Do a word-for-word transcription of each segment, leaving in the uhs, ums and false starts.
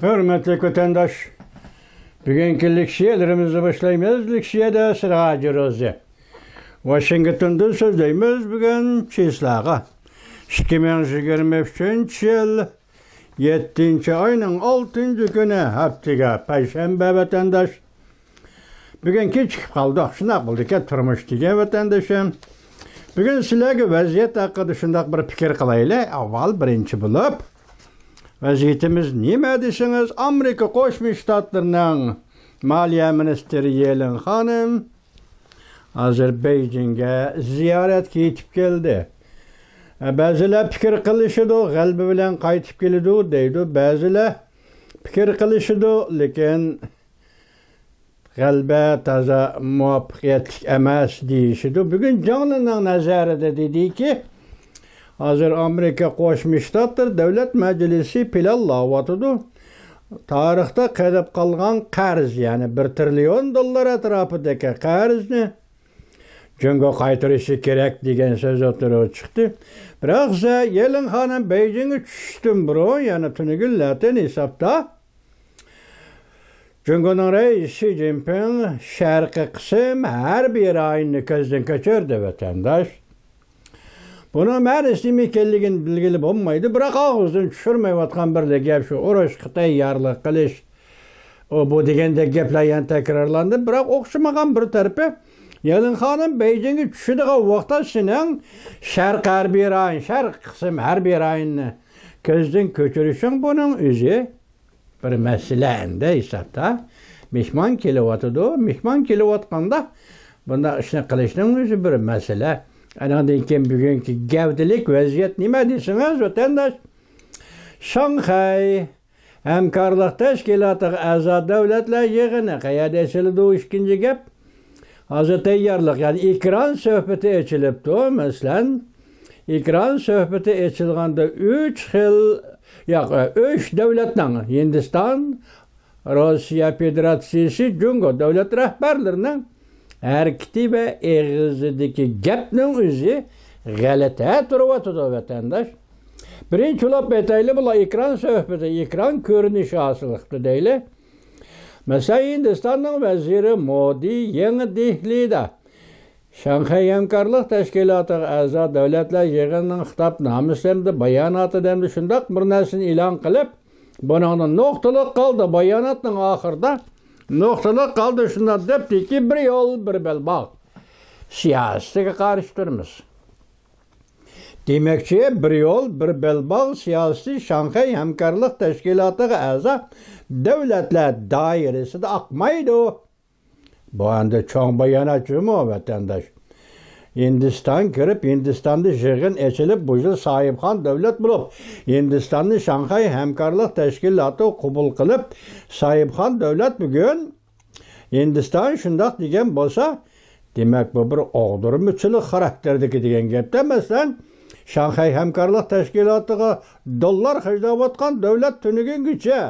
ھۆرمەتلىك ۋەتەنداش، بۈگۈنكى لېكسىيەلىرىمىزنى باشلايمىز. لېكسىيەدە سىلەرگە ھاجى روزى. ۋاشىنگتوندىن سۆزلەيمىز. بۈگۈن چىسلاغا، ئىككى مىڭ يىگىرمە ئۈچىنچى يىل يەتتىنچى ئاينىڭ ئالتىنچى كۈنى، ھەپتىگە پەيشەنبە ۋەتەنداش. بۈگۈن كېچىكىپ قالدۇق، شۇنداق بولدىكەن تۇرمۇش دېگەن ۋەتەندىشىم. بۈگۈن سىلەرگە ۋەزىيەت ھەققىدە شۇنداق بىر پىكىر قىلايلى. ئاۋۋال بىرىنچى بولۇپ، ۋەزىيىتىمىز نېمە دېسىڭىز، ئامېرىكا قوشما شتاتلىرىنىڭ مالىيە مىنىستىرى يېلېن خانىم ھازىر بېيجىڭگە زىيارەتكە يېتىپ كەلدى. بەزىلەر پىكىر قىلىشىدۇ، غەلىبە بىلەن قايتىپ كېلىدۇ دەيدۇ. بەزىلەر پىكىر قىلىشىدۇ، لېكىن غەلىبە تازا مۇۋەپپەقىيەتلىك ئەمەس دېيىشىدۇ. بۈگۈن جاڭلىنىڭ نەزەرىدە دېدىكى، ھازىر ئامېرىكا قوشما شتاتلىرى دۆلەت مەجلىسى پىلانلاۋاتىدۇ. تارىختا قېلىپ قالغان قەرز، يەنى بىر تىرىليون دوللار ئەتراپىدىكى قەرزنى جۇڭگو قايتۇرۇشى كېرەك دېگەن سۆز ئوتتۇرىغا چىقتى. بىراق يېلېن خانىم بېيجىڭغا چۈشۈشتىن بۇرۇن، يەنى تۈنۈگۈن لاتىن ھېسابتا، جۇڭگونىڭ رەئىسى شى جىنپىڭ شەرقىي قىسىم ھەربىي رايوننى كۆزدىن كەچۈردى، ۋەتەنداش. بۇنىڭ مەنىسى نېمە ئىكەنلىكىنى بىلگىلى بولمايدۇ، بىراق ئاغزىدىن چۈشۈرمەيۋاتقان بىرلا گەپ شۇ، ئۇرۇش تەييارلىق قىلىش، ئۇ بۇ دېگەندەك گەپلەر يەنە تەكرارلاندى. بىراق ئوخشىمىغان بىر تەرىپى، يېلېن خانىم بېيجىڭغا چۈشىدىغان ۋاقىتتا سېنىڭ شەرقىي ھەربىي رايون، شەرقىي قىسىم ھەربىي رايوننى كۆزدىن كەچۈرۈشۈڭ، بۇنىڭ ئۆزى بىر مەسىلە ئەمدى ھېسابتا. مېھمان كېلىۋاتىدۇ، مېھمان كېلىۋاتقاندا بۇنداق ئىشنى قىلىشنىڭ ئۆزى بىر مەسىلە. ئانىڭدىن كېيىن بۈگۈنكى گەۋدىلىك ۋەزىيەت نېمە دېسىڭىز، ۋەتەنداش، شاڭخەي ھەمكارلىق تەشكىلاتىغا ئەزا دۆلەتلەر يىغىنى قەيەردە ئېچىلىدۇ؟ ئىككىنچى گەپ، ھازىر تەييارلىق، يەنى ئېكران سۆھبىتى ئېچىلىپتۇ. مەسىلەن، ئېكران سۆھبىتى ئېچىلغاندا ئۈچ خىل، ياق، ئۈچ دۆلەتنىڭ، ھىندىستان، روسىيە فېدېراتسىيىسى، جۇڭگو دۆلەت رەھبەرلىرىنىڭ ھەرىكىتى ۋە ئېغىزىدىكى گەپنىڭ ئۆزى غەلىتە تۇرۇۋاتىدۇ، ۋەتەنداش. بىرىنچى بولۇپ ئېيتايلى، بۇلار ئېكران سۆھبىتى، ئېكران كۆرۈنۈشى ھاسىل قىپتۇ دەيلى. مەسىلەن، ھىندىستاننىڭ ۋەزىرى مودى يېڭى دېھلىدا شاڭخەي ھەمكارلىق تەشكىلاتىغا ئەزا دۆلەتلەر يىغىنىنىڭ خىتابنامىسى ھەمدە باياناتى ھەمدە شۇنداق بىر نەرسىنى ئېلان قىلىپ، بۇنىڭدا نۇقتىلىق قالدى، باياناتنىڭ ئاخىرىدا نۇقتىلىق قالدى، شۇنداق دەپتىكى، بىر يول، بىر بەلباغ سىياسىتىگە قارشى تۇرىمىز. دېمەكچى، بىر يول، بىر بەلباغ سىياسىتى شاڭخەي ھەمكارلىق تەشكىلاتىغا ئەزا دۆلەتلەر دائىرىسىدە ئاقمايدۇ. بۇ ئەمدى چوڭ بايانات جۇمۇ، ۋەتەنداش. ھىندىستان كىرىپ، ھىندىستاندا يىغىن ئېچىلىپ، بۇ يىل ساھىبخان دۆلەت بولۇپ، ھىندىستاننى شاڭخەي ھەمكارلىق تەشكىلاتىغا قوبۇل قىلىپ، ساھىبخان دۆلەت بۈگۈن ھىندىستان شۇنداق دېگەن بولسا، دېمەك، بۇ بىر ئوغدۇرمىچىلىق خاراكتېرىدىكى دېگەن گەپتە. مەسىلەن، شاڭخەي ھەمكارلىق تەشكىلاتىغا دوللار خەجلەۋاتقان دۆلەت تۈنۈگۈنگىچە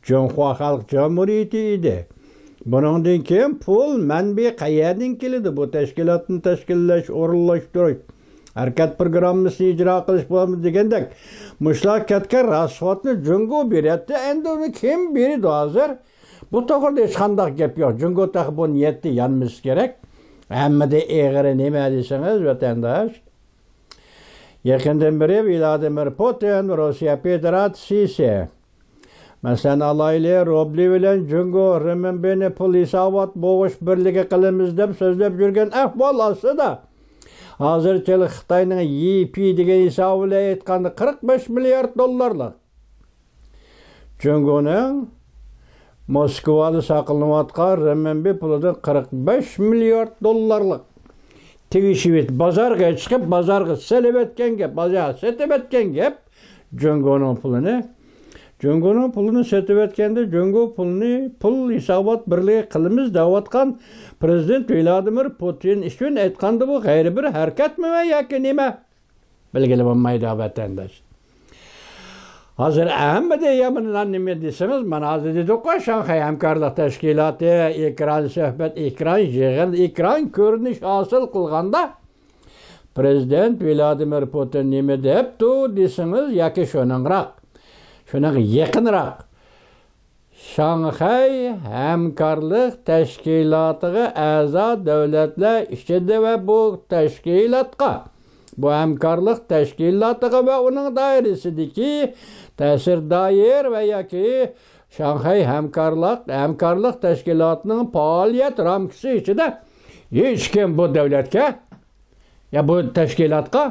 جۇڭخۇا خەلق جۇمھۇرىيىتى ئىدى. بۇنىڭدىن كېيىن پۇل مەنبىيى قەيەردىن كېلىدۇ؟ بۇ تەشكىلاتنى تەشكىللەش، ئورۇنلاشتۇرۇش، ھەرىكەت پىروگراممىسىنى ئىجرا قىلىش بولىدۇ دېگەندەك، مۇشۇلار كەتكەن راسخوتنى جۇڭگو بېرەتتى، ئەمدى ئۇنى كىم بېرىدۇ ھازىر؟ بۇ توغرىدا ھېچقانداق گەپ يوق. جۇڭگو تېخى بۇ نىيەتتە يانمىسا كېرەك. ھەممىدىن ئېغىرى نېمە دېسىڭىز، ۋەتەنداش، يېقىندىن بېرى ۋلادىمىر پۇتىن، روسىيە فېدېراتسىيىسى، مەسىلەن، ئالايلى، روبلى بىلەن جۇڭگو رېمىنبىنى پۇل ھېسابات بوغۇش بىرلىكى قىلىمىز دەپ سۆزلەپ يۈرگەن ئەھۋال ئاستىدا، ھازىرچە خىتاينىڭ يىپى دېگەن ھېسابى بىلەن ئېيتقاندا، قىرىق بەش مىليارد دوللارلىق، جۇڭگونىڭ موسكۋادا ساقلىنىۋاتقان رېمىنبى پۇلىدىن قىرىق بەش مىليارد دوللارلىق تېگىشى بازارغا چىقىپ، بازارغا سېلىۋەتكەن گەپ، بازارغا سېتىۋەتكەن گەپ. جۇڭگونىڭ پۇلىنى، جۇڭگونىڭ پۇلىنى سېتىۋەتكەندە، جۇڭگو پۇلىنى پۇل ھېسابات بىرلىكى قىلىمىز دەۋاتقان پىرېزىدېنت ۋلادىمىر پۇتىن ئۈچۈن ئەيتقاندا، بۇ غەيرىي بىر ھەرىكەتمۇ ياكى نېمە؟ بىلگىلى بولمايدۇ، ۋەتەنداش. ھازىر ھەممىدىن يامىنى نېمە دېسىڭىز، مانا ھازىر دېدۇققۇ، شاڭخەي ھەمكارلىق تەشكىلاتى ئېكران سۆھبەت، ئېكران يىغىن، ئېكران كۆرۈنۈش ھاسىل قىلغاندا، پىرېزىدېنت ۋلادىمىر پۇتىن نېمە دەپتۇ دېسىڭىز، ياكى شۇنىڭراق، شۇنىڭغا يېقىنراق، شاڭخەي ھەمكارلىق تەشكىلاتىغا ئەزا دۆلەتلەر ئىچىدە ۋە بۇ تەشكىلاتقا، بۇ ھەمكارلىق تەشكىلاتىغا ۋە ئۇنىڭ دائىرىسىدىكى تەسىر دائىرە ۋە ياكى شاڭخەي ھەمكارلىق، ھەمكارلىق تەشكىلاتىنىڭ پائالىيەت رامكىسى ئىچىدە ھېچكىم بۇ دۆلەتكە يا بۇ تەشكىلاتقا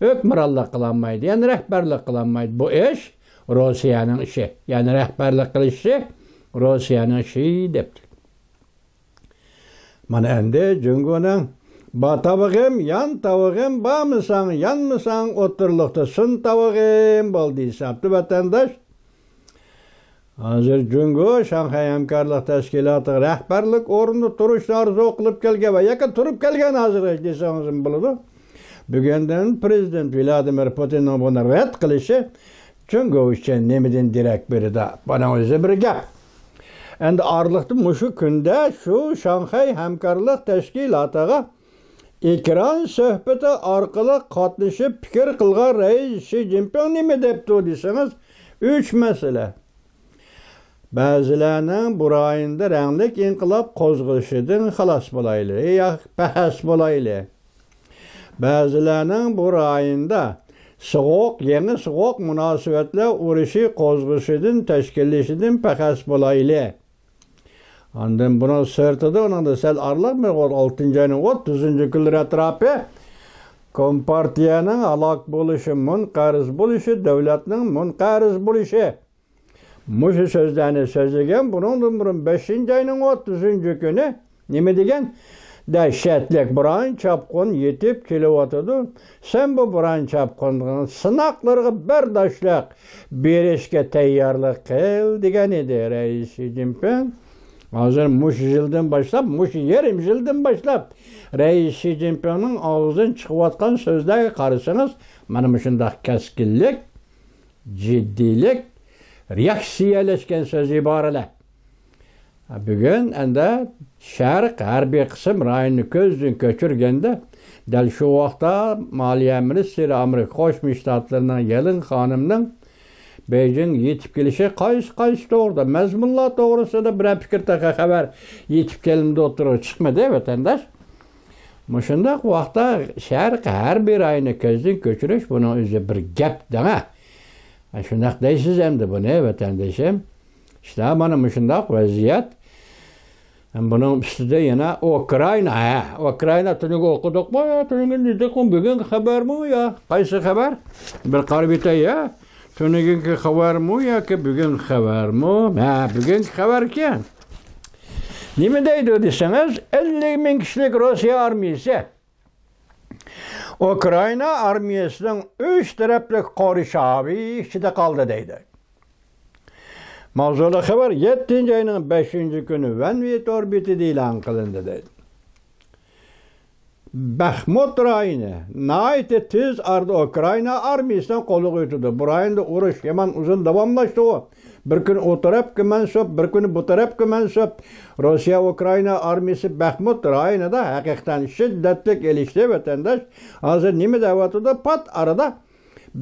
ھۆكۈمرانلىق قىلالمايدۇ، يەنى رەھبەرلىك قىلالمايدۇ. بۇ ئىش روسىيەنىڭ ئىشى، يەنى رەھبەرلىك قىلىشى روسىيەنىڭ ئىشى دەپتۇ. مانا ئەمدى جۇڭگونىڭ بار تاۋىقىم، يان تاۋىقىم، بارمىساڭ، يانمىساڭ، ئوتتۇرىلىقتا سۇن تاۋىقىم بولدى ھېسابتا ۋەتەنداش. ھازىر جۇڭگو شاڭخەي ھەمكارلىق تەشكىلاتىغا رەھبەرلىك ئورنىدا تۇرۇشنى ئارزۇ قىلىپ كەلگەن ۋە ياكى تۇرۇپ كەلگەن ھازىرغىچە دېسىڭىزمۇ بولىدۇ. بۈگۈندىن پرېزىدېنت ۋلادىمىر پۇتىننىڭ بۇنى رەت قىلىشى جۇڭگو ئۈچۈن نېمىدىن دېرەك بېرىدۇ؟ بۇنىڭ ئۆزى بىر گەپ. ئەمدى ئارىلىقتا مۇشۇ كۈندە شۇ شاڭخەي ھەمكارلىق تەشكىلاتىغا ئېكران سۆھبىتى ئارقىلىق قاتنىشىپ پىكىر قىلغان رەئىس شى جىنپىڭ نېمە دەپتۇ دېسىڭىز، ئۈچ مەسىلە. بەزىلەرنىڭ بۇ رايوندا رەڭلىك ئىنقىلاب قوزغىلىشىدىن خالاس بولايلى، يا بەھەس بولايلى. بەزىلەرنىڭ بۇ رايوندا سوغۇق، يېڭى سوغۇق مۇناسىۋەتلەر ئۇرۇشى قوزغىشىدىن، تەشكىللىشىدىن بەھەس بولايلى. ئاندىن بۇنىڭ سىرتىدا، ئۇنىڭدا سەل ئارىلىق بىر ئالتىنچى ئاينىڭ ئوتتۇزىنچى كۈنلىرى ئەتراپى كومپارتىيەنىڭ ھالاك بولۇشى، مۇنقەرز بولۇشى، دۆلەتنىڭ مۇنقەرز بولۇشى. مۇشۇ سۆزلەرنى سۆزلىگەن بۇنىڭدىن بۇرۇن بەشىنچى ئاينىڭ ئوتتۇزىنچى كۈنى نېمە دېگەن؟ دەھشەتلىك بۇران چاپقۇن يېتىپ كېلىۋاتىدۇ. سەن بۇ بۇران چاپقۇننىڭ سىناقلىرىغا بەرداشلىق بېرىشكە تەييارلىق قىل، دېگەن ئىدى رەئىس شى جىنپىڭ. ھازىر مۇشۇ يىلدىن باشلاپ، مۇشۇ يېرىم يىلدىن باشلاپ رەئىس شى جىنپىڭنىڭ ئاغزىدىن چىقىۋاتقان سۆزلەرگە قارىسىڭىز، مانا مۇشۇنداق كەسكىنلىك، جىددىيلىك، رېئاكسىيەلەشكەن سۆز ئىبارىلەر. بۈگۈن ئەندى شەرق ھەربىي قىسىم رايونىنى كۆزدىن كۆچۈرگەندە، دەل شۇ ۋاقىتتا مالىيە مىنىستىرى ئامېرىكا قوشما شتاتلىرىنىڭ يېلېن خانىمنىڭ بېيجىڭغا يېتىپ كېلىشى قايسى، قايسى توغرىدا، مەزمۇنلار توغرىسىدا بىرەر پىكىر تېخى خەۋەر يېتىپ كەلمىدى، ئوتتۇرىغا چىقمىدى، ۋەتەنداش. مۇشۇنداق ۋاقىتتا شەرق ھەربىي رايونىنى كۆزدىن كۆچۈرۈش، بۇنىڭ ئۆزى بىر گەپ دەڭە. شۇنداق دەيسىز ئەمدى بۇنى، ۋەتەندىشىم. ئىشتە مانا مۇشۇنداق ۋەزىيەت. بۇنىڭ ئۈستىدە يەنە ئۇكرائىنا، ھە، ئۇكرائىنا تۈنۈگۈن ئوقۇدۇقمۇ يا، تۈنۈگۈن دېدۇقمۇ، بۈگۈنكى خەۋەرمۇ يا، قايسى خەۋەر؟ بىر قاراپ ئۆتەي يا. تۈنۈگۈنكى خەۋەرمۇ ياكى بۈگۈنكى خەۋەرمۇ؟ ھە، بۈگۈنكى خەۋەركەن. نېمە دەيدۇ دېسىڭىز، ئەللىك مىڭ كىشىلىك روسىيە ئارمىيىسى ئۇكرائىنا ئارمىيىسىنىڭ ئۈچ تەرەپلىك قورشاۋى ئىچىدە قالدى دەيدۇ. ماۋزۇلۇق خەۋەر يەتتىنچى ئاينىڭ بەشىنچى كۈنى ۋەنۋى تور بېتىدە ئېلان قىلىندى دەيدۇ. بەخمۇت رايونى ناھايىتى تېز ئارىدا ئۇكرائىنا ئارمىيىسىنىڭ قولىغا ئۆتىدۇ. بۇ رايوندا ئۇرۇش يامان ئۇزۇن داۋاملاشتىغۇ. بىر كۈنى ئۇ تەرەپكە مەنسۇپ، بىر كۈنى بۇ تەرەپكە مەنسۇپ. روسىيە ئۇكرائىنا ئارمىيىسى بەخمۇت رايونىدا ھەقىقەتەن شىددەتلىك ئېلىشتى، ۋەتەنداش. ھازىر نېمە دەۋاتىدۇ؟ پات ئارىدا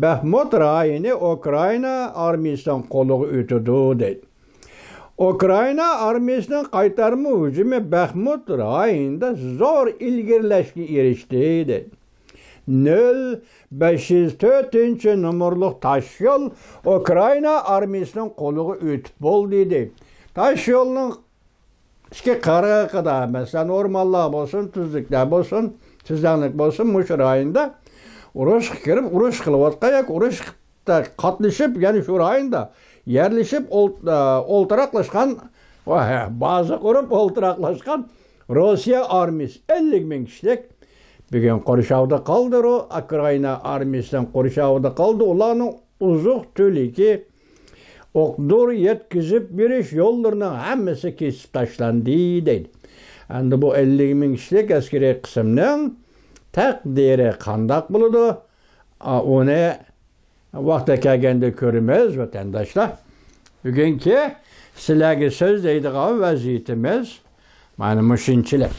بەخمۇت رايونى ئۇكرائىنا ئارمىيىسىنىڭ قولىغا ئۆتىدۇ، دەيدۇ. ئۇكرائىنا ئارمىيىسىنىڭ قايتارما ھۇجۇمى بەخمۇت رايونىدا زور ئىلگىرىلەشكە ئېرىشتى، دەيدۇ. نۆل بەش يۈز تۆتىنچى نومۇرلۇق تاشيول ئۇكرائىنا ئارمىيىسىنىڭ قولىغا ئۆتۈپ بولدى، دەيدۇ. تاشيولنىڭ ئىككى قىرغىقىدا، مەسىلەن، ئورمانلار بولسۇن، تۈزلۈكلەر بولسۇن، تۈزلەڭلىك بولسۇن، مۇشۇ رايوندا ئۇرۇشقا كىرىپ، ئۇرۇش قىلىۋاتقان ياكى ئۇرۇشتا قاتنىشىپ، يەنى شۇ رايوندا يەرلىشىپ، ئول-، ئولتۇراقلاشقان، بازا قۇرۇپ ئولتۇراقلاشقان روسىيە ئارمىيىسى ئەللىك مىڭ كىشىلىك بۈگۈن قورشاۋدا قالدى، ئۇكرائىنا ئارمىيىسىنىڭ قورشاۋىدا قالدى. ئۇلارنىڭ ئوزۇق-تۈلۈكى، ئوق-دورا يەتكۈزۈپ بېرىش يوللىرىنىڭ ھەممىسى كېسىپ تاشلاندى، دەيدۇ. ئەمدى بۇ ئەللىك مىڭ كىشىلىك ئەسكىرىي قىسىمنىڭ تەقدىرى قانداق بولىدۇ؟ ئا، ئۇنى ۋاقتى كەلگەندە كۆرىمىز، ۋەتەنداشلار. بۈگۈنكى سىلەرگە سۆزلەيدىغان ۋەزىيىتىمىز مانا مۇشۇنچىلىك.